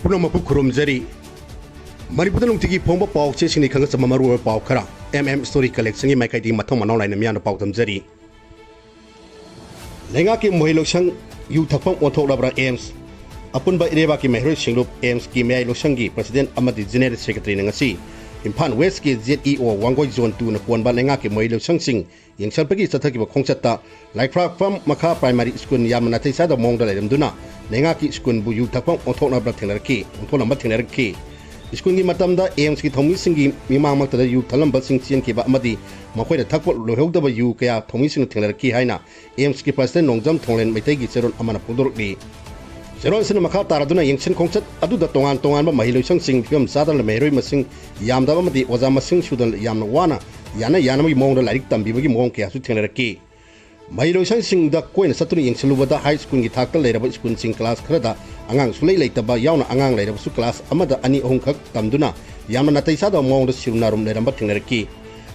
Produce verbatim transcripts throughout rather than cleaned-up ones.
ꯄꯨꯝꯅꯃꯛꯄꯨ ꯈꯨꯔꯨꯝꯖꯔꯤ꯫ ꯃꯅꯤꯄꯨꯔꯗ ꯅꯨꯡꯇꯤꯒꯤ ꯐꯣꯡꯕ ꯄꯥꯎ ꯆꯦꯁꯤꯡꯗꯒꯤ ꯈꯪꯒꯠꯆꯕ ꯃꯔꯨꯑꯣꯏꯕ ꯄꯥꯎ ꯈꯔ, M M Story Collectionꯒꯤ ꯃꯥꯏꯀꯩꯗꯒꯤ ꯃꯊꯧ ꯃꯅꯥꯎ ꯅꯥꯏꯅ ꯃꯤꯌꯥꯝꯅ ꯄꯥꯎ ꯗꯝꯖꯔꯤ꯫ ꯂꯩꯉꯥꯛꯀꯤ ꯃꯍꯩ ꯂꯣꯏꯁꯪ ꯌꯨ ꯊꯛꯐꯝ ꯑꯣꯟꯊꯣꯛꯂꯕ꯭ꯔꯥ? AIIMS ꯑꯄꯨꯟꯕ ꯏꯔꯩꯕꯥꯛꯀꯤ ꯃꯍꯩꯔꯣꯏ ꯁꯤꯡꯂꯨꯞ, AIIMSꯀꯤ ꯃꯌꯥꯏ ꯂꯣꯏꯁꯪꯒꯤ president ꯑꯃꯗꯤ general secretaryꯅ ꯉꯁꯤ ꯏꯝꯐꯥꯜ Westꯀꯤ ZEO ꯋꯥꯡꯒꯣꯏ Zone twoꯅ ꯀꯣꯟꯕ ꯂꯩꯉꯥꯛꯀꯤ ꯃꯍꯩ ꯂꯣꯏꯁꯪꯁꯤꯡ ꯌꯦꯡꯁꯤꯟꯕꯒꯤ ꯆꯠꯊꯈꯤꯕ ꯈꯣꯡꯆꯠꯇ ꯂꯥꯏꯐ꯭ꯔꯥꯛꯐꯝ ꯃꯈꯥ primary school ꯌꯥꯝꯅ ꯅꯥꯇꯩ ꯆꯥꯗꯕ ꯃꯑꯣꯡꯗ ꯂꯩꯔꯝꯗꯨꯅ ꯂꯩꯉꯥꯛꯀꯤ schoolꯕꯨ ꯌꯨ ꯊꯛꯐꯝ ꯑꯣꯟꯊꯣꯛꯅꯕ ꯊꯦꯡꯅꯔꯛꯈꯤ, ꯑꯣꯟꯊꯣꯛꯂꯝꯕ ꯊꯦꯡꯅꯔꯛꯈꯤ꯫ Schoolꯒꯤ ꯃꯇꯝꯗ AIIMSꯀꯤ ꯊꯧꯃꯤꯁꯤꯡꯒꯤ ꯃꯤꯃꯥꯡꯃꯛꯇꯗ ꯌꯨ ꯊꯛꯂꯝꯕꯁꯤꯡ ꯆꯦꯟꯈꯤꯕ ꯑꯃꯗꯤ ꯃꯈꯣꯏꯅ ꯊꯛꯄ ꯂꯣꯏꯍꯧꯗꯕ ꯌꯨ ꯀꯌꯥ ꯊꯧꯃꯤꯁꯤꯡꯅ ꯊꯦꯡꯅꯔꯛꯈꯤ ꯍꯥꯏꯅ AIIMSꯀꯤ president ꯅꯣꯡꯖꯝ ꯊꯣꯡꯂꯦꯟ ꯃꯩꯇꯩꯒꯤ ꯆꯦꯔꯣꯜ ꯑꯃꯅ ꯐꯣꯡꯗꯣꯔꯛꯂꯤ꯫ ꯆꯦꯔꯣꯜ ꯑꯁꯤꯅ ꯃꯈꯥ ꯇꯥꯔꯗꯨꯅ ꯌꯦꯡꯁꯤꯟ ꯈꯣꯡꯆꯠ ꯑꯗꯨꯗ ꯇꯣꯉꯥꯟ ꯇꯣꯉꯥꯟꯕ ꯃꯍꯩ ꯂꯣꯏꯁꯪꯁꯤꯡ ꯐꯤꯕꯝ ꯆꯥꯗꯅ ꯃꯍꯩꯔꯣꯏ ꯃꯁꯤꯡ ꯌꯥꯝꯗꯕ ꯑꯃꯗꯤ ꯑꯣꯖꯥ ꯃꯁꯤꯡ ꯁꯨꯗꯅ ꯌꯥꯝꯅ ꯋꯥꯅ ꯌꯥꯅ ꯌꯥꯅꯕꯒꯤ ꯃꯑꯣꯡꯗ ꯂꯥꯏꯔꯤꯛ ꯇꯝꯕꯤꯕꯒꯤ ꯃꯑꯣꯡ ꯀꯌꯥꯁꯨ ꯊꯦꯡꯅꯔꯛꯈꯤ꯫ ꯃꯍꯩ ꯂꯣꯏꯁꯪꯁꯤꯡꯗ ꯀꯣꯏꯅ ꯆꯠꯇꯨꯅ ꯌꯦꯡꯁꯤꯜꯂꯨꯕꯗ high schoolꯒꯤ ꯊꯥꯛꯇ ꯂꯩꯔꯕ schoolꯁꯤꯡ class ꯈꯔꯗ ꯑꯉꯥꯡ ꯁꯨꯡꯂꯩ ꯂꯩꯇꯕ ꯌꯥꯎꯅ ꯑꯉꯥꯡ ꯂꯩꯔꯕꯁꯨ class ꯑꯃꯗ ꯑꯅꯤ ꯑꯍꯨꯝꯈꯛ ꯇꯝꯗꯨꯅ ꯌꯥꯝꯅ ꯅꯥꯇꯩ ꯆꯥꯗꯕ ꯃꯑꯣꯡꯗ ꯁꯤꯔꯨꯝ ꯅꯥꯔꯨꯝ ꯂꯩꯔꯝꯕ ꯊꯦꯡꯅꯔꯛꯈꯤ꯫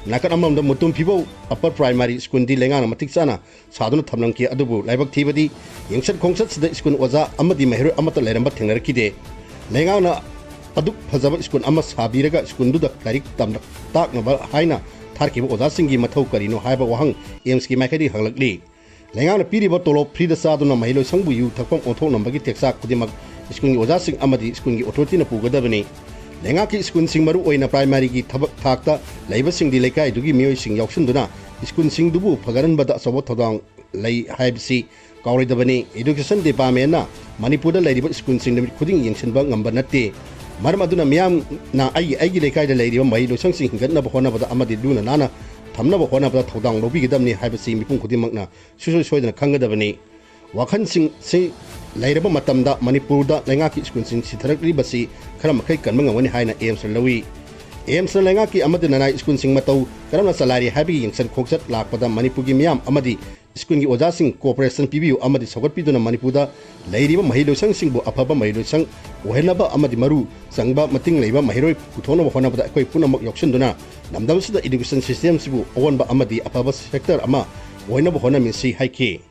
ꯅꯥꯀꯟ ꯑꯃꯔꯣꯝꯗ ꯃꯨꯇꯨꯝ ꯐꯤꯕꯧ Upper Primary Schoolꯗꯤ ꯂꯩꯉꯥꯛꯅ ꯃꯇꯤꯛ ꯆꯥꯅ ꯁꯥꯗꯨꯅ ꯊꯝꯂꯝꯈꯤ꯫ ꯑꯗꯨꯕꯨ ꯂꯥꯏꯕꯛ ꯊꯤꯕꯗꯤ ꯌꯦꯡꯁꯠ ꯈꯣꯡꯆꯠꯁꯤꯗ school ꯑꯣꯖꯥ ꯑꯃꯗꯤ ꯃꯍꯩꯔꯣꯏ ꯑꯃꯠꯇ ꯂꯩꯔꯝꯕ ꯊꯦꯡꯅꯔꯛꯈꯤꯗꯦ꯫ ꯂꯩꯉꯥꯛꯅ ꯑꯗꯨꯛ ꯐꯖꯕ school ꯑꯃ ꯁꯥꯕꯤꯔꯒ schoolꯗꯨꯗ ꯂꯥꯏꯔꯤꯛ ꯇꯝꯅ ꯇꯥꯛꯅꯕ ꯍꯥꯏꯅ ꯊꯥꯔꯛꯈꯤꯕ ꯑꯣꯖꯥꯁꯤꯡꯒꯤ ꯃꯊꯧ ꯀꯔꯤꯅꯣ ꯍꯥꯏꯕ ꯋꯥꯍꯪ AIIMSꯀꯤ ꯃꯥꯏꯀꯩꯗꯒꯤ ꯍꯪꯂꯛꯂꯤ꯫ ꯂꯩꯉꯥꯛꯅ ꯄꯤꯔꯤꯕ ꯇꯣꯂꯣꯞ freeꯗ ꯆꯥꯗꯨꯅ ꯃꯍꯩꯂꯣꯏꯁꯪꯕꯨ ꯌꯨ ꯊꯛꯐꯝ ꯑꯣꯟꯊꯣꯛꯂꯝꯕꯒꯤ ꯇꯦꯛꯆꯥꯛ ꯈꯨꯗꯤꯡꯃꯛ schoolꯒꯤ ꯑꯣꯖꯥꯁꯤꯡ ꯑꯃꯗꯤ schoolꯒꯤ authorityꯅ ꯄꯨꯒꯗꯕꯅꯤ꯫ ꯂꯩꯉꯥꯛꯀꯤ schoolꯁꯤꯡ, ꯃꯔꯨ ꯑꯣꯏꯅ primaryꯒꯤ ꯊꯕꯛ ꯊꯥꯛꯇ ꯂꯩꯕꯁꯤꯡꯗꯤ ꯂꯩꯀꯥꯏꯗꯨꯒꯤ ꯃꯤꯑꯣꯏꯁꯤꯡ ꯌꯥꯎꯁꯤꯟꯗꯨꯅ schoolꯁꯤꯡꯗꯨꯕꯨ ꯐꯒꯠꯍꯟꯕꯗ ꯑꯆꯧꯕ ꯊꯧꯗꯥꯡ ꯂꯩ ꯍꯥꯏꯕꯁꯤ ꯀꯥꯎꯔꯣꯏꯗꯕꯅꯤ꯫ Education Departmentꯅ ꯃꯅꯤꯄꯨꯔꯗ ꯂꯩꯔꯤꯕ schoolꯁꯤꯡ ꯅꯨꯃꯤꯠ ꯈꯨꯗꯤꯡꯒꯤ ꯌꯦꯡꯁꯤꯟꯕ ꯉꯝꯕ ꯅꯠꯇꯦ꯫ ꯃꯔꯝ ꯑꯗꯨꯅ ꯃꯤꯌꯥꯝꯅ ꯑꯩꯒꯤ, ꯑꯩꯒꯤ ꯂꯩꯀꯥꯏꯗ ꯂꯩꯔꯤꯕ ꯃꯍꯩꯂꯣꯏꯁꯪꯁꯤꯡ ꯍꯤꯡꯒꯠꯅꯕ ꯍꯣꯠꯅꯕꯗ ꯑꯃꯗꯤ ꯂꯨꯅ ꯅꯥꯟꯅ ꯊꯝꯅꯕ ꯍꯣꯠꯅꯕꯗ ꯊꯧꯗꯥꯡ ꯂꯧꯕꯤꯒꯗꯕꯅꯤ ꯍꯥꯏꯕꯁꯤ ꯃꯤꯄꯨꯝ ꯈꯨꯗꯤꯡꯃꯛꯅ ꯁꯨꯡꯁꯣꯏ ꯁꯣꯏꯗꯅ ꯈꯪꯒꯗꯕꯅꯤ꯫ ꯋꯥꯈꯜꯁꯤꯡꯁꯤ ꯂꯩꯔꯕ ꯃꯇꯝꯗ ꯃꯅꯤꯄꯨꯔꯗ ꯂꯩꯉꯥꯛꯀꯤ schoolꯁꯤꯡ ꯁꯤꯊꯔꯛꯂꯤꯕꯁꯤ ꯈꯔ ꯃꯈꯩ ꯀꯟꯕ ꯉꯝꯒꯅꯤ ꯍꯥꯏꯅ AIIMSꯅ ꯂꯧꯏ꯫ AIIMSꯅ ꯂꯩꯉꯥꯛꯀꯤ ꯑꯃꯗꯤ ꯅꯅꯥꯏ schoolꯁꯤꯡ ꯃꯇꯧ ꯀꯔꯝꯅ ꯆꯂꯥꯏꯔꯤ ꯍꯥꯏꯕꯒꯤ ꯌꯦꯡꯁꯤꯟ ꯈꯣꯡꯆꯠ ꯂꯥꯛꯄꯗ ꯃꯅꯤꯄꯨꯔꯒꯤ ꯃꯤꯌꯥꯝ ꯑꯃꯗꯤ schoolꯒꯤ ꯑꯣꯖꯥꯁꯤꯡ cooperation ꯄꯤꯕꯤꯌꯨ ꯑꯃꯗꯤ ꯁꯧꯒꯠꯄꯤꯗꯨꯅ ꯃꯅꯤꯄꯨꯔꯗ ꯂꯩꯔꯤꯕ ꯃꯍꯩꯂꯣꯏꯁꯪꯁꯤꯡꯕꯨ ꯑꯐꯕ ꯃꯍꯩꯂꯣꯏꯁꯪ ꯑꯣꯏꯍꯟꯅꯕ ꯑꯃꯗꯤ ꯃꯔꯨ ꯆꯪꯕ ꯃꯇꯤꯡ ꯂꯩꯕ ꯃꯍꯩꯔꯣꯏ ꯄꯨꯊꯣꯛꯅꯕ ꯍꯣꯠꯅꯕꯗ ꯑꯩꯈꯣꯏ ꯄꯨꯝꯅꯃꯛ ꯌꯥꯎꯁꯤꯟꯗꯨꯅ ꯂꯝꯗꯝꯁꯤꯗ education systemꯁꯤꯕꯨ ꯑꯑꯣꯟꯕ ꯑꯃꯗꯤ ꯑꯐꯕ sector ꯑꯃ ꯑꯣꯏꯅꯕ ꯍꯣꯠꯅꯃꯤꯟꯁꯤ ꯍꯥꯏꯈꯤ꯫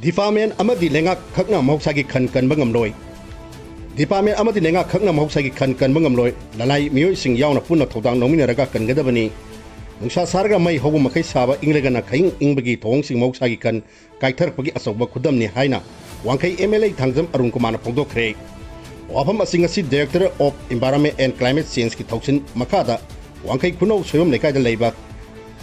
ꯗꯤꯄꯥꯔꯠꯃꯦꯟ ꯑꯃꯗꯤ ꯂꯩꯉꯥꯛ ꯈꯛꯅ ꯃꯍꯧꯁꯥꯒꯤ ꯈꯟ ꯀꯟꯕ ꯉꯝꯂꯣꯏ꯫ ꯗꯤꯄꯥꯔꯠꯃꯦꯟ ꯑꯃꯗꯤ ꯂꯩꯉꯥꯛ ꯈꯛꯅ ꯃꯍꯧꯁꯥꯒꯤ ꯈꯟ ꯀꯟꯕ ꯉꯝꯂꯣꯏ꯫ ꯂꯅꯥꯏ ꯃꯤꯑꯣꯏꯁꯤꯡ ꯌꯥꯎꯅ ꯄꯨꯟꯅ ꯊꯧꯗꯥꯡ ꯂꯧꯃꯤꯟꯅꯔꯒ ꯀꯟꯒꯗꯕꯅꯤ꯫ ꯅꯨꯡꯁꯥ ꯁꯥꯔꯒ ꯃꯩ ꯍꯧꯕ ꯃꯈꯩ ꯁꯥꯕ, ꯏꯪꯂꯒꯅ ꯈꯌꯤꯡ ꯏꯪꯕꯒꯤ ꯊꯧꯑꯣꯡꯁꯤꯡ ꯃꯍꯧꯁꯥꯒꯤ ꯈꯟ ꯀꯥꯏꯊꯔꯛꯄꯒꯤ ꯑꯆꯧꯕ ꯈꯨꯗꯝꯅꯤ ꯍꯥꯏꯅ ꯋꯥꯡꯈꯩ M L A Thangjam Arun ꯀꯨꯃꯥꯔꯅ ꯐꯣꯡꯗꯣꯛꯈ꯭ꯔꯦ꯫ ꯋꯥꯐꯝ ꯑꯁꯤ ꯉꯁꯤ Director of Environment and Climate Changeꯀꯤ ꯊꯧꯁꯤꯜ ꯃꯈꯥꯗ ꯋꯥꯡꯈꯩ ꯈꯨꯅꯧ ꯁꯣꯏꯕꯝ ꯂꯩꯀꯥꯏꯗ ꯂꯩꯕ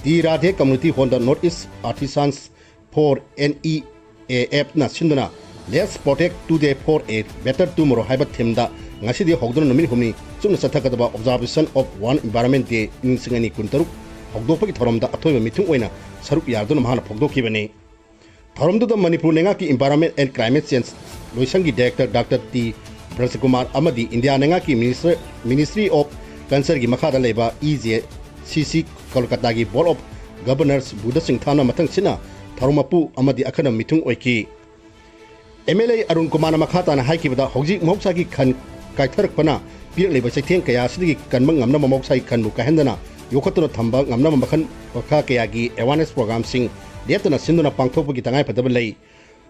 ꯇꯤ ꯔꯥꯙꯦ Community Hallꯗ North East Artisans for N E A Fꯅ ꯁꯤꯟꯗꯨꯅ Let's Protect Today for a Better Tomorrow ꯍꯥꯏꯕ themeꯗ ꯉꯁꯤꯗꯤ ꯍꯧꯗꯨꯅ ꯅꯨꯃꯤꯠ ꯍꯨꯝꯅꯤ ꯆꯨꯞꯅ ꯆꯠꯊꯒꯗꯕ Observation of One Environment Day ꯂꯤꯁꯤꯡ ꯑꯅꯤ ꯀꯨꯟꯇꯔꯨꯛ ꯍꯧꯗꯣꯛꯄꯒꯤ ꯊꯧꯔꯝꯗ ꯑꯊꯣꯏꯕ ꯃꯤꯊꯨꯡ ꯑꯣꯏꯅ ꯁꯔꯨꯛ ꯌꯥꯗꯨꯅ ꯃꯍꯥꯛꯅ ꯐꯣꯡꯗꯣꯛꯈꯤꯕꯅꯤ꯫ ꯊꯧꯔꯝꯗꯨꯗ ꯃꯅꯤꯄꯨꯔ ꯂꯩꯉꯥꯛꯀꯤ Environment and Climate Change ꯂꯣꯏꯁꯪꯒꯤ Director Doctor ꯇꯤ ꯕ꯭ꯔꯖꯀꯨꯃꯥꯔ ꯑꯃꯗꯤ ꯏꯟꯗꯤꯌꯥ ꯂꯩꯉꯥꯛꯀꯤ Minister, Ministry of Cultureꯒꯤ ꯃꯈꯥꯗ ꯂꯩꯕ E J C C ꯀꯣꯜꯀꯇꯥꯒꯤ Board of Governors Buddha ꯁꯤꯡꯊꯥꯝꯅ ꯃꯊꯪ ꯁꯤꯠꯅ ꯊꯧꯔꯝ ꯃꯄꯨ ꯑꯃꯗꯤ ꯑꯈꯟꯅꯕ ꯃꯤꯊꯨꯡ ꯑꯣꯏꯈꯤ꯫ ꯑꯦꯝ ꯑꯦꯜ ꯑꯦ ꯑꯔꯨꯟ ꯀꯨꯃꯥꯔꯅ ꯃꯈꯥ ꯇꯥꯅ ꯍꯥꯏꯈꯤꯕꯗ, ꯍꯧꯖꯤꯛ ꯃꯍꯧꯁꯥꯒꯤ ꯈꯟ ꯀꯥꯏꯊꯔꯛꯄꯅ ꯄꯤꯔꯛꯂꯤꯕ ꯆꯩꯊꯦꯡ ꯀꯌꯥ ꯑꯁꯤꯗꯒꯤ ꯀꯟꯕ ꯉꯝꯅꯕ ꯃꯍꯧꯁꯥꯒꯤ ꯈꯟꯕꯨ ꯀꯥꯏꯍꯟꯗꯅ ꯌꯣꯛꯈꯠꯇꯨꯅ ꯊꯝꯕ ꯉꯝꯅꯕ ꯃꯈꯜ ꯃꯈꯥ ꯀꯌꯥꯒꯤ awareness programmeꯁꯤꯡ ꯂꯦꯞꯇꯅ ꯁꯤꯟꯗꯨꯅ ꯄꯥꯡꯊꯣꯛꯄꯒꯤ ꯇꯉꯥꯏꯐꯗꯕ ꯂꯩ꯫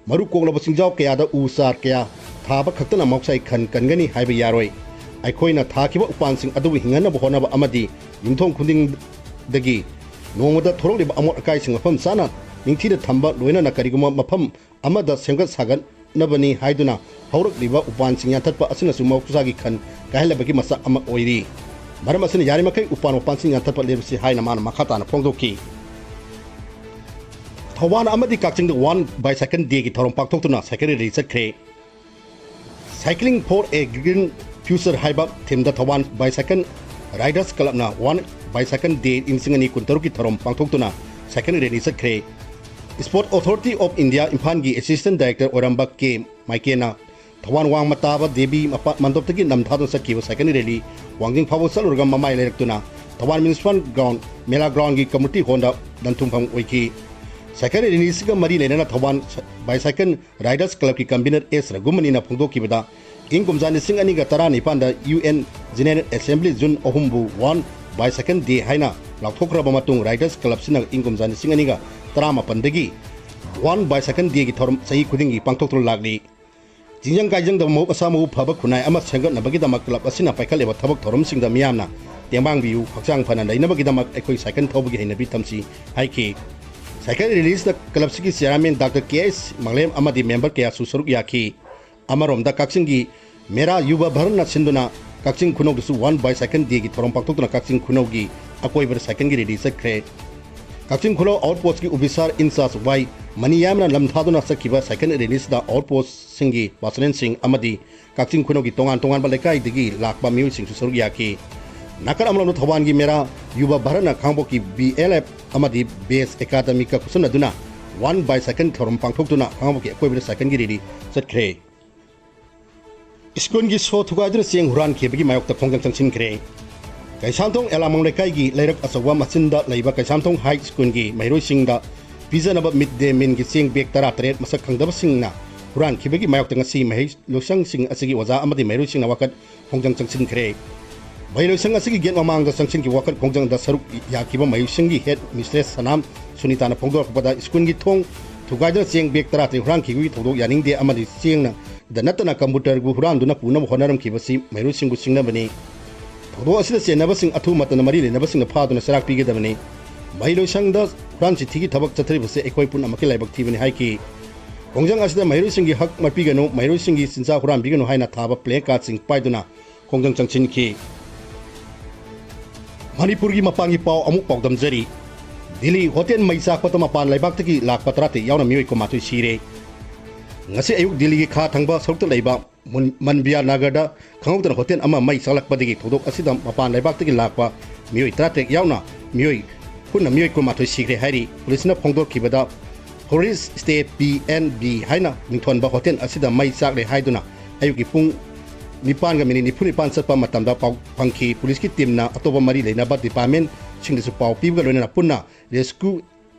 ꯃꯔꯨ ꯀꯣꯛꯂꯕ ꯆꯤꯡꯖꯥꯎ ꯀꯌꯥꯗ ꯎ ꯆꯥꯔ ꯀꯌꯥ ꯊꯥꯕ ꯈꯛꯇꯅ ꯃꯍꯧꯁꯥꯒꯤ ꯈꯟ ꯀꯟꯒꯅꯤ ꯍꯥꯏꯕ ꯌꯥꯔꯣꯏ꯫ ꯑꯩꯈꯣꯏꯅ ꯊꯥꯈꯤꯕ ꯎꯄꯥꯟꯁꯤꯡ ꯑꯗꯨꯕꯨ ꯍꯤꯡꯍꯟꯅꯕ ꯍꯣꯠꯅꯕ ꯑꯃꯗꯤ ꯌꯨꯝꯊꯣꯡ ꯈꯨꯗꯤꯡꯗꯒꯤ ꯅꯣꯡꯃꯗ ꯊꯣꯔꯛꯂꯤꯕ ꯑꯃꯣꯠ ꯑꯀꯥꯏꯁꯤꯡ ꯃꯐꯝ ꯆꯥꯅ ꯅꯤꯡꯊꯤꯅ ꯊꯝꯕ, ꯂꯣꯏꯅꯅ ꯀꯔꯤꯒꯨꯝꯕ ꯃꯐꯝ ꯑꯃꯗ ꯁꯦꯝꯒꯠ ꯁꯥꯒꯠꯅꯕꯅꯤ ꯍꯥꯏꯗꯨꯅ ꯍꯧꯔꯛꯂꯤꯕ ꯎꯄꯥꯟꯁꯤꯡ ꯌꯥꯟꯊꯠꯄ ꯑꯁꯤꯅꯁꯨ ꯃꯍꯧꯁꯥꯒꯤ ꯈꯟ ꯀꯥꯏꯍꯜꯂꯕꯒꯤ ꯃꯆꯥꯛ ꯑꯃ ꯑꯣꯏꯔꯤ꯫ ꯃꯔꯝ ꯑꯁꯤꯅ ꯌꯥꯔꯤꯃꯈꯩ ꯎꯄꯥꯟ ꯋꯥꯄꯥꯟꯁꯤꯡ ꯌꯥꯟꯊꯠꯄ ꯂꯦꯞꯁꯤ ꯍꯥꯏꯅ ꯃꯥꯅ ꯃꯈꯥ ꯇꯥꯅ ꯐꯣꯡꯗꯣꯛꯈꯤ꯫ ꯊꯧꯕꯥꯜ ꯑꯃꯗꯤ ꯀꯛꯆꯤꯡꯗ One Bicycle Dayꯒꯤ ꯊꯧꯔꯝ ꯄꯥꯡꯊꯣꯛꯇꯨꯅ cycle rally ꯆꯠꯈ꯭ꯔꯦ꯫ Cycling for a Green Future ꯍꯥꯏꯕ themeꯗ Thoubal Bicycle Riders Clubꯅ One Bicycle Day ꯂꯤꯁꯤꯡ ꯑꯅꯤ ꯀꯨꯟꯇꯔꯨꯛꯀꯤ ꯊꯧꯔꯝ ꯄꯥꯡꯊꯣꯛꯇꯨꯅ cycle rally ꯆꯠꯈ꯭ꯔꯦ꯫ Sport Authority of India ꯏꯝꯐꯥꯜꯒꯤ Assistant Director ꯑꯣꯏꯔꯝꯕ ꯀꯦ ꯃꯥꯏꯀꯦꯟꯅ ꯊꯧꯕꯥꯜ ꯋꯥꯡꯃ ꯇꯥꯕ ꯗꯦꯕꯤ ꯃꯄꯥ-, ꯃꯟꯗꯣꯞꯇꯒꯤ ꯅꯝꯊꯥꯗꯨꯅ ꯆꯠꯈꯤꯕ cycle rally ꯋꯥꯡꯖꯤꯡ ꯐꯥꯎꯕ ꯆꯠꯂꯨꯔꯒ ꯃꯃꯥꯏ ꯂꯩꯔꯛꯇꯨꯅ ꯊꯧꯕꯥꯜ Municipal Ground, ꯃꯦꯂꯥ groundꯒꯤ community hallꯗ ꯂꯟꯊꯨꯡꯐꯝ ꯑꯣꯏꯈꯤ꯫ Cycle rallyꯁꯤꯒ ꯃꯔꯤ ꯂꯩꯅꯅ ꯊꯧꯕꯥꯜ Bicycle Riders Clubꯀꯤ convener ꯑꯦꯁ ꯔꯘꯨꯃꯅꯤꯅ ꯐꯣꯡꯗꯣꯛꯈꯤꯕꯗ, ꯏꯪ ꯀꯨꯝꯖꯥ ꯂꯤꯁꯤꯡ ꯑꯅꯤꯒ ꯇꯔꯥꯅꯤꯄꯥꯟꯗ U N General Assembly June ꯑꯍꯨꯝꯕꯨ One Bicycle Day ꯍꯥꯏꯅ ꯂꯥꯎꯊꯣꯛꯈ꯭ꯔꯕ ꯃꯇꯨꯡ, Riders Clubꯁꯤꯅ ꯏꯪ ꯀꯨꯝꯖꯥ ꯂꯤꯁꯤꯡ ꯑꯅꯤꯒ ꯇꯔꯥꯃꯥꯄꯟꯗꯒꯤ One Bicycle Dayꯒꯤ ꯊꯧꯔꯝ ꯆꯍꯤ ꯈꯨꯗꯤꯡꯒꯤ ꯄꯥꯡꯊꯣꯛꯇꯨꯅ ꯂꯥꯛꯂꯤ꯫ ꯆꯤꯡꯖꯪ ꯀꯥꯏꯖꯪꯗꯕ ꯃꯕꯨꯛ ꯑꯁꯥ ꯃꯎ ꯐꯕ ꯈꯨꯟꯅꯥꯏ ꯑꯃ ꯁꯦꯝꯒꯠꯅꯕꯒꯤꯗꯃꯛ club ꯑꯁꯤꯅ ꯄꯥꯏꯈꯠꯂꯤꯕ ꯊꯕꯛ ꯊꯧꯔꯝꯁꯤꯡꯗ ꯃꯤꯌꯥꯝꯅ ꯇꯦꯡꯕꯥꯡꯕꯤꯌꯨ, ꯍꯛꯆꯥꯡ ꯐꯅ ꯂꯩꯅꯕꯒꯤꯗꯃꯛ ꯑꯩꯈꯣꯏ cycle ꯊꯧꯕꯒꯤ ꯍꯩꯅꯕꯤ ꯊꯝꯁꯤ ꯍꯥꯏꯈꯤ꯫ Cycle rallyꯗ clubꯁꯤꯒꯤ chairman Doctor K S ꯃꯥꯡꯂꯦꯝ ꯑꯃꯗꯤ member ꯀꯌꯥꯁꯨ ꯁꯔꯨꯛ ꯌꯥꯈꯤ꯫ ꯑꯃꯔꯣꯝꯗ ꯀꯛꯆꯤꯡꯒꯤ ꯃꯦꯔꯥ ꯌꯨꯕ ꯚꯔꯟꯅ ꯁꯤꯟꯗꯨꯅ ꯀꯛꯆꯤꯡ ꯈꯨꯅꯧꯗꯁꯨ One Bicycle Dayꯒꯤ ꯊꯧꯔꯝ ꯄꯥꯡꯊꯣꯛꯇꯨꯅ ꯀꯛꯆꯤꯡ ꯈꯨꯅꯧꯒꯤ ꯑꯀꯣꯏꯕꯗ cycleꯒꯤ rally ꯆꯠꯈ꯭ꯔꯦ꯫ ꯀꯛꯆꯤꯡ ꯈꯨꯅꯧ outpostꯀꯤ officer in charge ꯋꯥꯏ ꯃꯅꯤꯌꯥꯝꯅ ꯂꯝ ꯊꯥꯗꯨꯅ ꯆꯠꯈꯤꯕ cycle rallyꯁꯤꯗ outpostꯁꯤꯡꯒꯤ personnelꯁꯤꯡ ꯑꯃꯗꯤ ꯀꯛꯆꯤꯡ ꯈꯨꯅꯧꯒꯤ ꯇꯣꯉꯥꯟ ꯇꯣꯉꯥꯟꯕ ꯂꯩꯀꯥꯏꯗꯒꯤ ꯂꯥꯛꯄ ꯃꯤꯑꯣꯏꯁꯤꯡꯁꯨ ꯁꯔꯨꯛ ꯌꯥꯈꯤ꯫ ꯅꯥꯀꯜ ꯑꯃꯔꯣꯝꯗ ꯊꯧꯕꯥꯜꯒꯤ ꯃꯦꯔꯥ ꯌꯨꯕ ꯚꯥꯔꯠꯅ ꯈꯥꯡꯄꯣꯛꯀꯤ B L F ꯑꯃꯗꯤ Base Academyꯒ ꯈꯨꯠꯁꯝꯅꯗꯨꯅ One Bicycle ꯊꯧꯔꯝ ꯄꯥꯡꯊꯣꯛꯇꯨꯅ ꯈꯥꯡꯄꯣꯛꯀꯤ ꯑꯀꯣꯏꯕꯗ cycleꯒꯤ rally ꯆꯠꯈ꯭ꯔꯦ꯫ ꯁ꯭ꯀꯨꯜꯒꯤ ꯁꯣ ꯊꯨꯒꯥꯏꯗꯨꯅ ꯆꯦꯡ ꯍꯨꯔꯥꯟꯈꯤꯕꯒꯤ ꯃꯥꯌꯣꯛꯇ ꯈꯣꯡꯖꯪ ꯆꯪꯁꯤꯟꯈ꯭ꯔꯦ꯫ ꯀꯩꯁꯥꯝꯊꯣꯡ ꯑꯦꯂꯥꯃꯣꯡ ꯂꯩꯀꯥꯏꯒꯤ ꯂꯩꯔꯛ ꯑꯆꯧꯕ ꯃꯆꯤꯟꯗ ꯂꯩꯕ ꯀꯩꯁꯥꯝꯊꯣꯡ ꯍꯥꯏ ꯁ꯭ꯀꯨꯜꯒꯤ ꯃꯍꯩꯔꯣꯏꯁꯤꯡꯗ ꯄꯤꯖꯅꯕ ꯃꯤꯗ ꯗꯦ ꯃꯤꯜꯒꯤ ꯆꯦꯡ ꯕꯦꯒ ꯇꯔꯥꯇꯔꯦꯠ ꯃꯁꯛ ꯈꯪꯗꯕꯁꯤꯡꯅ ꯍꯨꯔꯥꯟꯈꯤꯕꯒꯤ ꯃꯥꯌꯣꯛꯇ ꯉꯁꯤ ꯃꯍꯩ ꯂꯣꯏꯁꯪꯁꯤꯡ ꯑꯁꯤꯒꯤ ꯑꯣꯖꯥ ꯑꯃꯗꯤ ꯃꯍꯩꯔꯣꯏꯁꯤꯡꯅ ꯋꯥꯀꯠ ꯈꯣꯡꯖꯪ ꯆꯪꯁꯤꯟꯈ꯭ꯔꯦ꯫ ꯃꯍꯩ ꯂꯣꯏꯁꯪ ꯑꯁꯤꯒꯤ ꯒꯦꯠ ꯃꯃꯥꯡꯗ ꯆꯪꯁꯤꯟꯈꯤꯕ ꯋꯥꯀꯠ ꯈꯣꯡꯖꯪꯗ ꯁꯔꯨꯛ ꯌꯥꯈꯤꯕ ꯃꯍꯩꯁꯪꯒꯤ ꯍꯦꯗ ꯃꯤꯁꯇ꯭ꯔꯦꯁ ꯁꯅꯥꯝ ꯁꯨꯅꯤꯇꯥꯅ ꯐꯣꯡꯗꯣꯔꯛꯄꯗ ꯁ꯭ꯀꯨꯜꯒꯤ ꯊꯣꯡ ꯊꯨꯒꯥꯏꯗꯨꯅ ꯆꯦꯡ ꯕꯦꯒ ꯇꯔꯥꯇꯔꯦꯠ ꯍꯨꯔꯥꯟꯈꯤꯕꯒꯤ ꯊꯧꯗꯣꯛ ꯌꯥꯅꯤꯡꯗꯦ ꯑꯃꯗꯤ ꯆꯦꯡꯅ ꯗ ꯅꯠꯇꯅ ꯀꯝꯄ꯭ꯌꯨꯇꯔꯕꯨ ꯍꯨꯔꯥꯟꯗꯨꯅ ꯄꯨꯅꯕ ꯍꯣꯠꯅꯔꯝꯈꯤꯕꯁꯤ ꯃꯍꯩꯔꯣꯏꯁꯤꯡꯕꯨ ꯁꯤꯡꯅꯕꯅꯤ꯫ ꯊꯧꯗꯣꯛ ꯑꯁꯤꯗ ꯆꯦꯟꯅꯕꯁꯤꯡ ꯑꯊꯨꯕ ꯃꯇꯝꯗ ꯃꯔꯤ ꯂꯩꯅꯕꯁꯤꯡꯅ ꯐꯥꯗꯨꯅ ꯆꯩꯔꯥꯛ ꯄꯤꯒꯗꯕꯅꯤ꯫ ꯃꯍꯩ ꯂꯣꯏꯁꯪꯗ ꯍꯨꯔꯥꯟ ꯆꯤꯊꯤꯒꯤ ꯊꯕꯛ ꯆꯠꯊꯔꯤꯕꯁꯤ ꯑꯩꯈꯣꯏ ꯄꯨꯝꯅꯃꯛꯀꯤ ꯂꯥꯏꯕꯛ ꯊꯤꯕꯅꯤ ꯍꯥꯏꯈꯤ꯫ ꯈꯣꯡꯖꯪ ꯑꯁꯤꯗ ꯃꯍꯩꯔꯣꯏꯁꯤꯡꯒꯤ ꯍꯛ ꯃꯠꯄꯤꯒꯅꯨ, ꯃꯍꯩꯔꯣꯏꯁꯤꯡꯒꯤ ꯆꯤꯟꯖꯥꯛ ꯍꯨꯔꯥꯟꯕꯤꯒꯅꯨ ꯍꯥꯏꯅ ꯊꯥꯕ ꯄ꯭ꯂꯦ ꯀꯥꯔꯗꯁꯤꯡ ꯄꯥꯏꯗꯨꯅ ꯈꯣꯡꯖꯪ ꯆꯪꯁꯤꯟꯈꯤ꯫ ꯃꯅꯤꯄꯨꯔꯒꯤ ꯃꯄꯥꯟꯒꯤ ꯄꯥꯎ ꯑꯃꯨꯛ ꯄꯥꯎꯗꯝꯖꯔꯤ꯫ ꯗꯤꯜꯂꯤ ꯍꯣꯇꯦꯜ ꯃꯩ ꯆꯥꯛꯄꯗ ꯃꯄꯥꯟ ꯂꯩꯕꯥꯛꯇꯒꯤ ꯂꯥꯛꯄ ꯇꯔꯥꯇꯔꯦꯠ ꯌꯥꯎꯅ ꯃꯤꯑꯣꯏ ꯀꯨꯟꯃꯥꯊꯣꯏ ꯁꯤꯔꯦ꯫ ꯉꯁꯤ ꯑꯌꯨꯛ ꯗꯤꯜꯂꯤꯒꯤ ꯈꯥ ꯊꯪꯕ ꯁꯔꯨꯛꯇ ꯂꯩꯕ ꯃꯨꯟ-, ꯃꯟꯕꯤꯌꯥ ꯅꯒꯔꯗ ꯈꯪꯍꯧꯗꯅ ꯍꯣꯇꯦꯜ ꯑꯃ ꯃꯩ ꯆꯥꯛꯂꯛꯄꯗꯒꯤ ꯊꯧꯗꯣꯛ ꯑꯁꯤꯗ ꯃꯄꯥꯟ ꯂꯩꯕꯥꯛꯇꯒꯤ ꯂꯥꯛꯄ ꯃꯤꯑꯣꯏ ꯇꯔꯥꯇꯔꯦꯠ ꯌꯥꯎꯅ ꯃꯤꯑꯣꯏ ꯄꯨꯟꯅ ꯃꯤꯑꯣꯏ ꯀꯨꯟꯃꯥꯊꯣꯏ ꯁꯤꯈ꯭ꯔꯦ ꯍꯥꯏꯔꯤ꯫ ꯄꯨꯂꯤꯁꯅ ꯐꯣꯡꯗꯣꯔꯛꯈꯤꯕꯗ Forest Stay P N B ꯍꯥꯏꯅ ꯃꯤꯡꯊꯣꯟꯕ ꯍꯣꯇꯦꯜ ꯑꯁꯤꯗ ꯃꯩ ꯆꯥꯛꯂꯦ ꯍꯥꯏꯗꯨꯅ ꯑꯌꯨꯛꯀꯤ ꯄꯨꯡ ꯅꯤꯄꯥꯟꯒ ꯃꯤꯅꯤꯠ ꯅꯤꯐꯨ ꯅꯤꯄꯥꯟ ꯆꯠꯄ ꯃꯇꯝꯗ ꯄꯥꯎ ꯐꯪꯈꯤ꯫ ꯄꯨꯂꯤꯁꯀꯤ ꯇꯤꯝꯅ ꯑꯇꯣꯞꯄ ꯃꯔꯤ ꯂꯩꯅꯕ ꯗꯤꯄꯥꯔꯠꯃꯦꯟꯁꯤꯡꯗꯁꯨ ꯄꯥꯎ ꯄꯤꯕꯒ ꯂꯣꯏꯅꯅ ꯄꯨꯟꯅ rescue,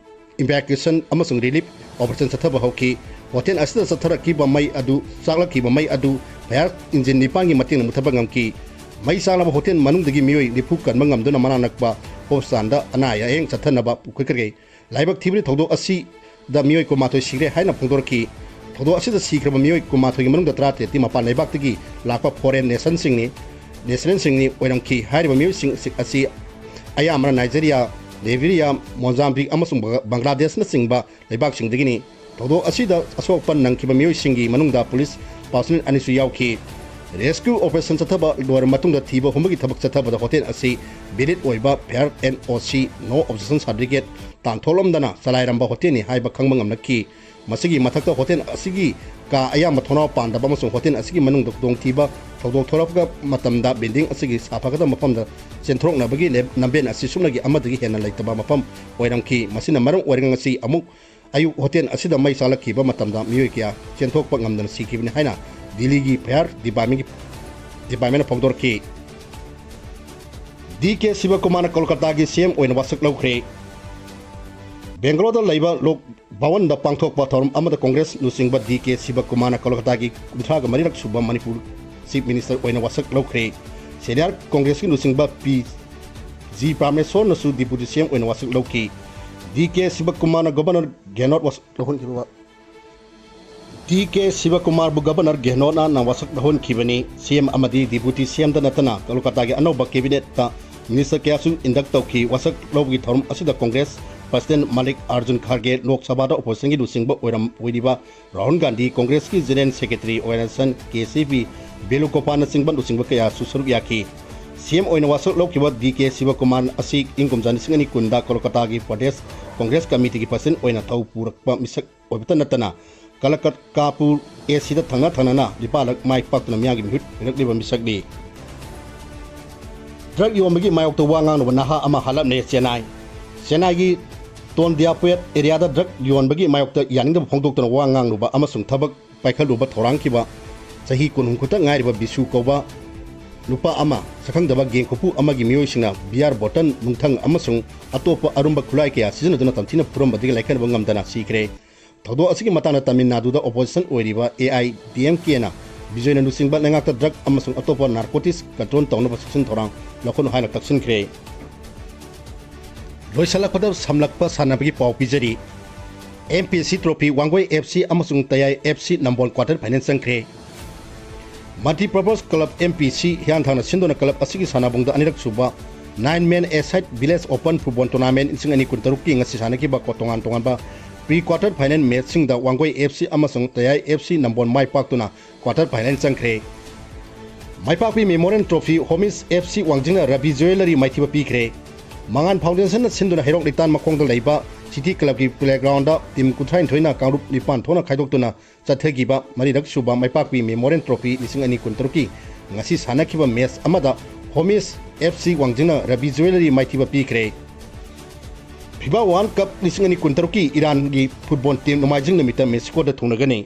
evacuation ꯑꯃꯁꯨꯡ relief operation ꯆꯠꯊꯕ ꯍꯧꯈꯤ꯫ ꯍꯣꯇꯦꯜ ꯑꯁꯤꯗ ꯆꯠꯊꯔꯛꯈꯤꯕ ꯃꯩ ꯑꯗꯨ, ꯆꯥꯛꯂꯛꯈꯤꯕ ꯃꯩ ꯑꯗꯨ fire engine ꯅꯤꯄꯥꯟꯒꯤ ꯃꯇꯦꯡꯅ ꯃꯨꯊꯠꯄ ꯉꯝꯈꯤ꯫ ꯃꯩ ꯆꯥꯛꯂꯕ ꯍꯣꯇꯦꯜ ꯃꯅꯨꯡꯗꯒꯤ ꯃꯤꯑꯣꯏ ꯅꯤꯐꯨ ꯀꯟꯕ ꯉꯝꯗꯨꯅ ꯃꯅꯥꯛ ꯅꯛꯄ hospitalꯗ ꯑꯅꯥ ꯑꯌꯦꯛ ꯆꯠꯊꯅꯕ ꯄꯨꯈꯠꯈ꯭ꯔꯦ꯫ ꯂꯥꯏꯕꯛ ꯊꯤꯕꯗꯤ ꯊꯧꯗꯣꯛ ꯑꯁꯤ ꯗ ꯃꯤꯑꯣꯏ ꯀꯨꯟꯃꯥꯊꯣꯏ ꯁꯤꯈ꯭ꯔꯦ ꯍꯥꯏꯅ ꯐꯣꯡꯗꯣꯔꯛꯈꯤ꯫ ꯊꯧꯗꯣꯛ ꯑꯁꯤꯗ ꯁꯤꯈ꯭ꯔꯕ ꯃꯤꯑꯣꯏ ꯀꯨꯟꯃꯥꯊꯣꯏꯒꯤ ꯃꯅꯨꯡꯗ ꯇꯔꯥꯇꯔꯦꯠꯇꯤ ꯃꯄꯥꯟ ꯂꯩꯕꯥꯛꯇꯒꯤ ꯂꯥꯛꯄ ꯐꯣꯔꯦꯟ ꯅꯦꯁꯟꯁꯤꯡꯅꯤ, ꯅꯦꯁꯅꯦꯜꯁꯤꯡꯅꯤ ꯑꯣꯏꯔꯝꯈꯤ꯫ ꯍꯥꯏꯔꯤꯕ ꯃꯤꯑꯣꯏꯁꯤꯡ ꯑꯁꯤ ꯑꯌꯥꯝꯕꯅ ꯅꯥꯏꯖꯦꯔꯤꯌꯥ, ꯂꯥꯏꯕꯦꯔꯤꯌꯥ, ꯃꯣꯖꯥꯝꯕꯤꯛ ꯑꯃꯁꯨꯡ ꯕꯪꯒ꯭ꯂꯥꯗꯦꯁꯅꯆꯤꯡꯕ ꯂꯩꯕꯥꯛꯁꯤꯡꯗꯒꯤꯅꯤ꯫ ꯊꯧꯗꯣꯛ ꯑꯁꯤꯗ ꯑꯁꯣꯛ ꯑꯄꯟ ꯅꯪꯈꯤꯕ ꯃꯤꯑꯣꯏꯁꯤꯡꯒꯤ ꯃꯅꯨꯡꯗ ꯄꯨꯂꯤꯁ ꯄꯥꯔꯁꯣꯅꯦꯜ ꯑꯅꯤꯁꯨ ꯌꯥꯎꯈꯤ꯫ ꯔꯦꯁꯀ꯭ꯌꯨ ꯑꯣꯄꯔꯦꯁꯟ ꯆꯠꯊꯕ ꯂꯣꯏꯔꯕ ꯃꯇꯨꯡꯗ ꯊꯤꯕ ꯍꯨꯝꯕꯒꯤ ꯊꯕꯛ ꯆꯠꯊꯕꯗ ꯍꯣꯇꯦꯜ ꯑꯁꯤ ꯚꯦꯂꯤꯗ ꯑꯣꯏꯕ ꯐꯥꯌꯔ ꯑꯦꯟ ꯑꯣ ꯁꯤ, ꯅꯣ ꯑꯣꯕꯖꯦꯛꯁꯟ ꯁꯥꯔꯇꯤꯐꯤꯀꯦꯠ, ꯇꯥꯟꯊꯣꯛꯂꯝꯗꯅ ꯆꯂꯥꯏꯔꯝꯕ ꯍꯣꯇꯦꯜꯅꯤ ꯍꯥꯏꯕ ꯈꯪꯕ ꯉꯝꯂꯛꯈꯤ꯫ ꯃꯁꯤꯒꯤ ꯃꯊꯛꯇ ꯍꯣꯇꯦꯜ ꯑꯁꯤꯒꯤ ꯀꯥ ꯑꯌꯥꯝꯕ ꯊꯣꯡꯅꯥꯎ ꯄꯥꯟꯗꯕ ꯑꯃꯁꯨꯡ ꯍꯣꯇꯦꯜ ꯑꯁꯤꯒꯤ ꯃꯅꯨꯡꯗ ꯈꯨꯗꯣꯡꯊꯤꯕ ꯊꯧꯗꯣꯛ ꯊꯣꯛꯂꯛꯄ ꯃꯇꯝꯗ ꯕꯤꯜꯗꯤꯡ ꯑꯁꯤꯒꯤ ꯁꯥꯐꯒꯗꯕ ꯃꯐꯝꯗ ꯆꯦꯟꯊꯣꯔꯛꯅꯕꯒꯤ ꯂꯦꯝ-, ꯂꯝꯕꯦꯟ ꯑꯁꯤ ꯁꯨꯞꯅꯒꯤ ꯑꯃꯗꯒꯤ ꯍꯦꯟꯅ ꯂꯩꯇꯕ ꯃꯐꯝ ꯑꯣꯏꯔꯝꯈꯤ꯫ ꯃꯁꯤꯅ ꯃꯔꯝ ꯑꯣꯏꯔꯒ ꯉꯁꯤ ꯑꯃꯨꯛ ꯑꯌꯨꯛ ꯍꯣꯇꯦꯜ ꯑꯁꯤꯗ ꯃꯩ ꯆꯥꯛꯂꯛꯈꯤꯕ ꯃꯇꯝꯗ ꯃꯤꯑꯣꯏ ꯀꯌꯥ ꯆꯦꯟꯊꯣꯛꯄ ꯉꯝꯗꯅ ꯁꯤꯈꯤꯕꯅꯤ ꯍꯥꯏꯅ ꯗꯤꯜꯂꯤꯒꯤ ꯐꯥꯌꯔ ꯗꯤꯄꯥꯔꯠꯃꯦꯟꯒꯤ, ꯗꯤꯄꯥꯔꯠꯃꯦꯟꯅ ꯐꯣꯡꯗꯣꯔꯛꯈꯤ꯫ ꯗꯤ ꯀꯦ ꯁꯤꯕꯀꯨꯃꯥꯔꯅ ꯀꯣꯜꯀꯇꯥꯒꯤ ꯁꯤ ꯑꯦꯝ ꯑꯣꯏꯅ ꯋꯥꯁꯛ ꯂꯧꯈ꯭ꯔꯦ꯫ ꯕꯦꯡꯒꯂꯣꯔꯗ ꯂꯩꯕ ꯂꯣꯛ ꯚꯋꯟꯗ ꯄꯥꯡꯊꯣꯛꯄ ꯊꯧꯔꯝ ꯑꯃꯗ ꯀꯣꯡꯒ꯭ꯔꯦꯁ ꯂꯨꯆꯤꯡꯕ ꯗꯤ ꯀꯦ ꯁꯤꯕꯀꯨꯃꯥꯔꯅ ꯀꯣꯜꯀꯇꯥꯒꯤ ꯀꯨꯟꯊ꯭ꯔꯥꯒ ꯃꯔꯤꯔꯛ ꯁꯨꯕ ꯃꯅꯤꯄꯨꯔ ꯆꯤꯐ ꯃꯤꯅꯤꯁꯇꯔ ꯑꯣꯏꯅ ꯋꯥꯁꯛ ꯂꯧꯈ꯭ꯔꯦ꯫ ꯁꯦꯅꯤꯌꯔ ꯀꯣꯡꯒ꯭ꯔꯦꯁꯀꯤ ꯂꯨꯆꯤꯡꯕ ꯄꯤ ꯖꯤ ꯄ꯭ꯔꯥꯃꯦꯁꯣꯔꯅꯁꯨ ꯗꯤꯄꯨꯇꯤ ꯁꯤ ꯑꯦꯝ ꯑꯣꯏꯅ ꯋꯥꯁꯛ ꯂꯧꯈꯤ꯫ ꯗꯤ ꯀꯦ ꯁꯤꯕꯀꯨꯃꯥꯔꯅ ꯒꯣꯚꯔꯅꯔ ꯒꯦꯍꯂꯣꯠ ꯋꯥꯁꯛ ꯂꯧꯍꯟꯈꯤꯕ ꯗꯤ ꯀꯦ ꯁꯤꯕꯀꯨꯃꯥꯔꯕꯨ ꯒꯕꯔꯅꯔ ꯒꯦꯍꯂꯣꯠꯅ ꯋꯥꯁꯛ ꯂꯧꯍꯟꯈꯤꯕꯅꯤ꯫ ꯁꯤ ꯑꯦꯝ ꯑꯃꯗꯤ ꯗꯤꯄꯨꯇꯤ ꯁꯤ ꯑꯦꯝꯗ ꯅꯠꯇꯅ ꯀꯣꯜꯀꯇꯥꯒꯤ ꯑꯅꯧꯕ ꯀꯦꯕꯤꯅꯦꯠꯇ ꯃꯤꯅꯤꯁꯇꯔ ꯀꯌꯥꯁꯨ induct ꯇꯧꯈꯤ꯫ ꯋꯥꯁꯛ ꯂꯧꯕꯒꯤ ꯊꯧꯔꯝ ꯑꯁꯤꯗ ꯀꯣꯡꯒ꯭ꯔꯦꯁ ꯄ꯭ꯔꯁꯤꯗꯦꯟ ꯃꯥꯂꯤꯛ ꯑꯥꯔꯖꯨꯟ ꯈꯥꯔꯒꯦ, ꯂꯣꯛ ꯁꯚꯥꯗ ꯑꯣꯄꯣꯖꯤꯁꯟꯒꯤ ꯂꯨꯆꯤꯡꯕ ꯑꯣꯏꯔꯝ-, ꯑꯣꯏꯔꯤꯕ ꯔꯥꯍꯨꯜ ꯒꯥꯟꯙꯤ, ꯀꯣꯡꯒ꯭ꯔꯦꯁꯀꯤ ꯖꯦꯅꯔꯦꯜ ꯁꯦꯀ꯭ꯔꯦꯇꯔꯤ ꯑꯣꯏꯔꯁꯟ ꯀꯦ ꯁꯤ ꯄꯤ ꯕꯦꯅꯨꯒꯣꯄꯥꯜꯅꯆꯤꯡꯕ ꯂꯨꯆꯤꯡꯕ ꯀꯌꯥꯁꯨ ꯁꯔꯨꯛ ꯌꯥꯈꯤ꯫ ꯁꯤ ꯑꯦꯝ ꯑꯣꯏꯅ ꯋꯥꯁꯛ ꯂꯧꯈꯤꯕ ꯗꯤ ꯀꯦ ꯁꯤꯕꯀꯨꯃꯥꯔ ꯑꯁꯤ ꯏꯪ ꯀꯨꯝꯖꯥ ꯂꯤꯁꯤꯡ ꯑꯅꯤ ꯀꯨꯟꯗ ꯀꯣꯜꯀꯇꯥꯒꯤ ꯄ꯭ꯔꯗꯦꯁ ꯀꯣꯡꯒ꯭ꯔꯦꯁ ꯀꯃꯤꯇꯤꯒꯤ ꯄ꯭ꯔꯁꯤꯗꯦꯟ ꯑꯣꯏꯅ ꯊꯧ ꯄꯨꯔꯛꯄ ꯃꯤꯁꯛ ꯑꯣꯏꯕꯇ ꯅꯠꯇꯅ ꯀꯂꯀꯠꯀꯥꯄꯨꯔ ꯑꯦ ꯁꯤꯗ ꯊꯪꯅ ꯊꯪꯅꯅ ꯂꯨꯄꯥ ꯂꯥꯈ ꯃꯥꯏ ꯄꯥꯛꯇꯨꯅ ꯃꯤꯌꯥꯝꯒꯤ ꯃꯤꯍꯨꯠ ꯑꯣꯏꯔꯛꯂꯤꯕ ꯃꯤꯁꯛꯅꯤ꯫ ꯗ꯭ꯔꯒ ꯌꯣꯟꯕꯒꯤ ꯃꯥꯌꯣꯛꯇ ꯋꯥ ꯉꯥꯡꯂꯨꯕ ꯅꯍꯥ ꯑꯃ ꯍꯥꯠꯂꯝꯂꯦ ꯆꯦꯟꯅꯥꯏ꯫ ꯆꯦꯟꯅꯥꯏꯒꯤ ꯇꯣꯟꯗꯤꯌꯥꯄꯦꯠ ꯑꯦꯔꯤꯌꯥꯗ ꯗ꯭ꯔꯒ ꯌꯣꯟꯕꯒꯤ ꯃꯥꯌꯣꯛꯇ ꯌꯥꯅꯤꯡꯗꯕ ꯐꯣꯡꯗꯣꯛꯇꯨꯅ ꯋꯥ ꯉꯥꯡꯂꯨꯕ ꯑꯃꯁꯨꯡ ꯊꯕꯛ ꯄꯥꯏꯈꯠꯂꯨꯕ ꯊꯧꯔꯥꯡꯈꯤꯕ ꯆꯍꯤ ꯀꯨꯟꯍꯨꯝ ꯈꯛꯇ ꯉꯥꯏꯔꯤꯕ ꯕꯤꯁꯨ ꯀꯧꯕ ꯅꯨꯄꯥ ꯑꯃ ꯁꯛꯈꯪꯗꯕ ꯒꯦꯡ ꯈꯨꯄꯨ ꯑꯃꯒꯤ ꯃꯤꯑꯣꯏꯁꯤꯡꯅ ꯕꯤꯌꯥꯔ ꯕꯣꯇꯜ, ꯅꯨꯡꯊꯪ ꯑꯃꯁꯨꯡ ꯑꯇꯣꯞꯄ ꯑꯔꯨꯝꯕ ꯈꯨꯠꯂꯥꯏ ꯀꯌꯥ ꯁꯤꯖꯤꯟꯅꯗꯨꯅ ꯇꯝꯊꯤꯅ ꯐꯨꯔꯝꯕꯗꯒꯤ ꯂꯥꯏꯀꯠꯅꯕ ꯉꯝꯗꯅ ꯁꯤꯈ꯭ꯔꯦ꯫ ꯊꯧꯗꯣꯛ ꯑꯁꯤꯒꯤ ꯃꯇꯥꯡꯗ ꯇꯥꯃꯤꯜ ꯅꯥꯗꯨꯗ ꯑꯣꯄꯣꯖꯤꯁꯟ ꯑꯣꯏꯔꯤꯕ ꯑꯦ ꯑꯥꯏ ꯗꯤ ꯑꯦꯝ ꯀꯦꯅ ꯕꯤꯖꯣꯏꯅ ꯂꯨꯆꯤꯡꯕ ꯂꯩꯉꯥꯛꯇ ꯗ꯭ꯔꯒ ꯑꯃꯁꯨꯡ ꯑꯇꯣꯞꯄ ꯅꯥꯔꯀꯣꯇꯤꯛꯁ ꯀꯟꯇ꯭ꯔꯣꯜ ꯇꯧꯅꯕ ꯆꯦꯛꯁꯤꯟ ꯊꯧꯔꯥꯡ ꯂꯧꯈꯠꯅꯨ ꯍꯥꯏꯅ ꯇꯛꯁꯤꯟꯈ꯭ꯔꯦ꯫ ꯂꯣꯏꯁꯤꯜꯂꯛꯄꯗ ꯁꯝꯂꯛꯄ ꯁꯥꯟꯅꯕꯒꯤ ꯄꯥꯎ ꯄꯤꯖꯔꯤ꯫ ꯑꯦꯝ ꯄꯤ ꯁꯤ ꯇ꯭ꯔꯣꯐꯤ ꯋꯥꯡꯒꯣꯏ ꯑꯦꯐ ꯁꯤ ꯑꯃꯁꯨꯡ ꯇꯌꯥꯏ F C Nambol quarter final ꯆꯪꯈ꯭ꯔꯦ꯫ Multipurpose club M P C ꯍꯤꯌꯥꯡꯊꯥꯡꯅ ꯁꯤꯟꯗꯨꯅ ꯀ꯭ꯂꯕ ꯑꯁꯤꯒꯤ ꯁꯥꯟꯅꯕꯨꯡꯗ ꯑꯅꯤꯔꯛ ꯁꯨꯕ nine men a side village open football tournament ꯂꯤꯁꯤꯡ ꯑꯅꯤ ꯀꯨꯟꯇꯔꯨꯛꯀꯤ ꯉꯁꯤ ꯁꯥꯟꯅꯈꯤꯕ ꯀꯣ-, ꯇꯣꯉꯥꯟ ꯇꯣꯉꯥꯟꯕ ꯄ꯭ꯔꯤ ꯀ꯭ꯋꯥꯇꯔ ꯐꯥꯏꯅꯦꯜ ꯃꯦꯠꯆꯁꯤꯡꯗ ꯋꯥꯡꯒꯣꯏ ꯑꯦꯐ ꯁꯤ ꯑꯃꯁꯨꯡ ꯇꯌꯥꯏ ꯑꯦꯐ ꯁꯤ ꯅꯝꯕꯣꯜ ꯃꯥꯏ ꯄꯥꯛꯇꯨꯅ ꯀ꯭ꯋꯥꯇꯔ ꯐꯥꯏꯅꯦꯜ ꯆꯪꯈ꯭ꯔꯦ꯫ ꯃꯥꯏꯄꯥꯛꯄꯤ ꯃꯦꯃꯣꯔꯤꯌꯦꯜ ꯇ꯭ꯔꯣꯐꯤ ꯍꯣꯃꯤꯁ ꯑꯦꯐ ꯁꯤ ꯋꯥꯡꯖꯤꯡꯅ ꯔꯕꯤ ꯖꯨꯋꯦꯂꯔꯤ ꯃꯥꯏꯊꯤꯕ ꯄꯤꯈ꯭ꯔꯦ꯫ ꯃꯉꯥꯟ ꯐꯥꯎꯟꯗꯦꯁꯟꯅ ꯁꯤꯟꯗꯨꯅ ꯍꯩꯔꯣꯛ ꯂꯩꯇꯥꯟ ꯃꯈꯣꯡꯗ ꯂꯩꯕ ꯁꯤꯇꯤ ꯀ꯭ꯂꯕꯀꯤ ꯄ꯭ꯂꯦꯒ꯭ꯔꯥꯎꯟꯗ ꯇꯤꯝ ꯀꯨꯟꯊ꯭ꯔꯥ ꯅꯤꯊꯣꯏꯅ ꯀꯥꯡꯂꯨꯞ ꯅꯤꯄꯥꯟ ꯊꯣꯛꯅ ꯈꯥꯏꯗꯣꯛꯇꯨꯅ ꯆꯠꯊꯈꯤꯕ ꯃꯔꯤꯔꯛ ꯁꯨꯕ ꯃꯥꯏꯄꯥꯛꯄꯤ ꯃꯦꯃꯣꯔꯤꯌꯦꯜ ꯇ꯭ꯔꯣꯐꯤ ꯂꯤꯁꯤꯡ ꯑꯅꯤ ꯀꯨꯟꯇꯔꯨꯛꯀꯤ ꯉꯁꯤ ꯁꯥꯟꯅꯈꯤꯕ ꯃꯦꯆ ꯑꯃꯗ ꯍꯣꯃꯤꯁ ꯑꯦꯐ ꯁꯤ ꯋꯥꯡꯖꯤꯡꯅ ꯔꯕꯤ ꯖꯨꯋꯦꯂꯔꯤ ꯃꯥꯏꯊꯤꯕ ꯄꯤꯈ꯭ꯔꯦ꯫ ꯐꯤꯐꯥ ꯋꯥꯔꯜ ꯀꯞ ꯂꯤꯁꯤꯡ ꯑꯅꯤ ꯀꯨꯟꯇꯔꯨꯛꯀꯤ ꯏꯔꯥꯟꯒꯤ ꯐꯨꯠꯕꯣꯜ ꯇꯤꯝ ꯅꯣꯡꯃꯥꯏꯖꯤꯡ ꯅꯨꯃꯤꯠꯇ ꯃꯦꯛꯁꯤꯀꯣꯗ ꯊꯨꯡꯅꯒꯅꯤ꯫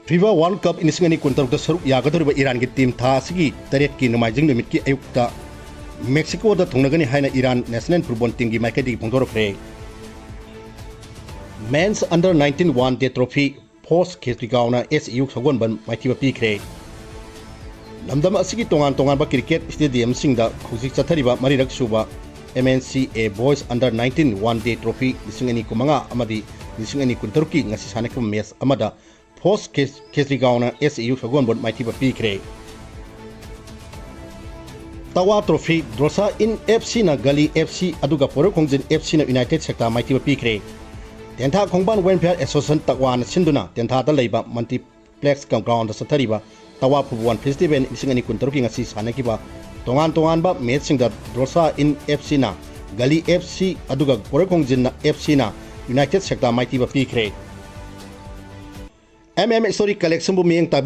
ꯐꯤꯐꯥ ꯋꯥꯔꯜ ꯀꯞ ꯂꯤꯁꯤꯡ ꯑꯅꯤ ꯀꯨꯟꯇꯔꯨꯛꯇ ꯁꯔꯨꯛ ꯌꯥꯒꯗꯧꯔꯤꯕ ꯏꯔꯥꯟꯒꯤ ꯇꯤꯝ ꯊꯥ ꯑꯁꯤꯒꯤ ꯇꯔꯦꯠꯀꯤ ꯅꯣꯡꯃꯥꯏꯖꯤꯡ ꯅꯨꯃꯤꯠꯀꯤ ꯑꯌꯨꯛꯇ ꯃꯦꯛꯁꯤꯀꯣꯗ ꯊꯨꯡꯅꯒꯅꯤ ꯍꯥꯏꯅ ꯏꯔꯥꯟ ꯅꯦꯁꯅꯦꯜ ꯐꯨꯠꯕꯣꯜ ꯇꯤꯝꯒꯤ ꯃꯥꯏꯀꯩꯗꯒꯤ ꯐꯣꯡꯗꯣꯔꯛꯈ꯭ꯔꯦ꯫ Men's under nineteen one day trophy ꯐꯣꯁ ꯈꯦꯇ꯭ꯔꯤꯒꯥꯎꯅ ꯑꯦꯁ ꯏꯌꯨ ꯁꯒꯣꯜꯕꯟ ꯃꯥꯏꯊꯤꯕ ꯄꯤꯈ꯭ꯔꯦ꯫ ꯂꯝꯗꯝ ꯑꯁꯤꯒꯤ ꯇꯣꯉꯥꯟ ꯇꯣꯉꯥꯟꯕ ꯀ꯭ꯔꯤꯀꯦꯠ ꯁ꯭ꯇꯦꯗꯤꯌꯝꯁꯤꯡꯗ ꯍꯧꯖꯤꯛ ꯆꯠꯊꯔꯤꯕ ꯃꯔꯤꯔꯛ ꯁꯨꯕ M N C A boys under nineteen one day trophy ꯂꯤꯁꯤꯡ ꯑꯅꯤ ꯀꯨꯟꯃꯉꯥ ꯑꯃꯗꯤ ꯂꯤꯁꯤꯡ ꯑꯅꯤ ꯀꯨꯟꯇꯔꯨꯛꯀꯤ ꯉꯁꯤ ꯁꯥꯟꯅꯈꯤꯕ ꯃꯦꯆ ꯑꯃꯗ ꯐꯣꯁ ꯈꯦ-, ꯈꯦꯇ꯭ꯔꯤꯒꯥꯎꯅ ꯑꯦꯁ ꯏꯌꯨ ꯁꯒꯣꯜꯕꯟ ꯃꯥꯏꯊꯤꯕ ꯄꯤꯈ꯭ꯔꯦ꯫ ꯇꯋꯥ ꯇ꯭ꯔꯣꯐꯤ ꯗ꯭ꯔꯣꯁꯥ ꯏꯟ ꯑꯦꯐ ꯁꯤꯅ ꯒꯂꯤ ꯑꯦꯐ ꯁꯤ ꯑꯗꯨꯒ ꯄꯣꯏꯔꯧꯈꯣꯡꯖꯤꯟ ꯑꯦꯐ ꯁꯤꯅ ꯌꯨꯅꯥꯏꯇꯦꯗ ꯁꯦꯛꯇꯥ ꯃꯥꯏꯊꯤꯕ ꯄꯤꯈ꯭ꯔꯦ꯫ ꯇꯦꯟꯊꯥ ꯈꯣꯡꯕꯥꯟ ꯋꯦꯜꯐꯤꯌꯔ ꯑꯦꯁꯣꯁꯤꯌꯦꯁꯟ ꯇꯛꯋꯥꯅ ꯁꯤꯟꯗꯨꯅ ꯇꯦꯟꯊꯥꯗ ꯂꯩꯕ ꯃꯜꯇꯤꯄ꯭ꯂꯦꯛꯁ ꯒ꯭ꯔꯥꯎꯟꯗ ꯆꯠꯊꯔꯤꯕ ꯇꯋꯥ ꯐꯨꯠꯕꯣꯜ ꯐꯦꯁꯇꯤꯚꯦꯜ ꯂꯤꯁꯤꯡ ꯑꯅꯤ ꯀꯨꯟꯇꯔꯨꯛꯀꯤ ꯉꯁꯤ ꯁꯥꯟꯅꯈꯤꯕ ꯇꯣꯉꯥꯟ ꯇꯣꯉꯥꯟꯕ ꯃꯦꯆꯁꯤꯡꯗ ꯗ꯭ꯔꯣꯁꯥ ꯏꯟ ꯑꯦꯐ ꯁꯤꯅ ꯒꯂꯤ ꯑꯦꯐ ꯁꯤ ꯑꯗꯨꯒ ꯄꯣꯏꯔꯧꯈꯣꯡꯖꯤꯟꯅ ꯑꯦꯐ ꯁꯤꯅ ꯌꯨꯅꯥꯏꯇꯦꯗ ꯁꯦꯛꯇꯥ ꯃꯥꯏꯊꯤꯕ ꯄꯤꯈ꯭ꯔꯦ꯫ ꯑꯦꯝ ꯑꯦꯝ ꯁ꯭ꯇꯣꯔꯤ ꯀꯂꯦꯛꯁꯟꯕꯨ ꯃꯤꯠꯌꯦꯡ ꯇꯥꯕꯤꯔꯤ꯫